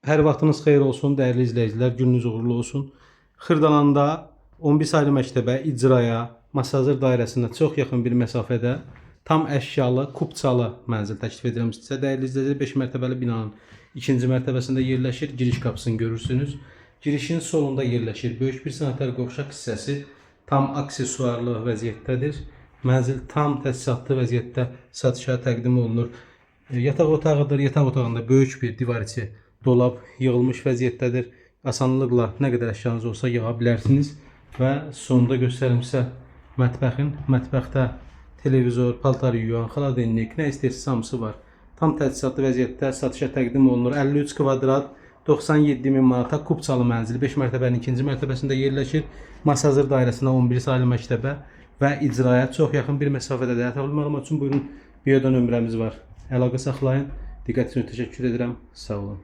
Hər vaxtınız xeyir olsun, dəyərli izləyicilər, gününüz uğurlu olsun. Xırdalanda 11 saylı məktəbə, icraya, Masazır dairəsinə çox yaxın bir məsafədə tam əşyalı, kupçalı mənzil təklif edirəm sizə. Dəyərli izləyicilər, 5 mərtəbəli binanın ikinci mərtəbəsində yerləşir. Giriş qapısını görürsünüz. Girişin solunda yerləşir böyük bir sanitar qovşaq hissəsi, tam aksesuarlı vəziyyətdədir. Mənzil tam təchizatlı vəziyyətdə satışa təqdim olunur. Yataq otağıdır. Yataq otağında böyük bir divar içi dolab yığılmış vəziyyətdədir. Asanlıqla nə qədər əşyanız olsa yığa bilərsiniz. Və sonda göstərim sizə mətbəxin. Mətbəxdə televizor, paltar yuyan, xaladenlik, nə istəyirsiniz hamısı var. Tam təchizatlı vəziyyətdə satışa təqdim olunur. 53 kvadrat 97 min manata kupçalı mənzil 5 mərtəbənin ikinci mərtəbəsində yerləşir. Masazır dairəsinə, 11 saylı məktəbə və icraya çox yaxın bir məsafədədir. Ətraflı məlumat üçün buyurun, bio-da nömrəmiz var. Əlaqə saxlayın. Diqqətinizə təşəkkür edirəm. Sağ olun.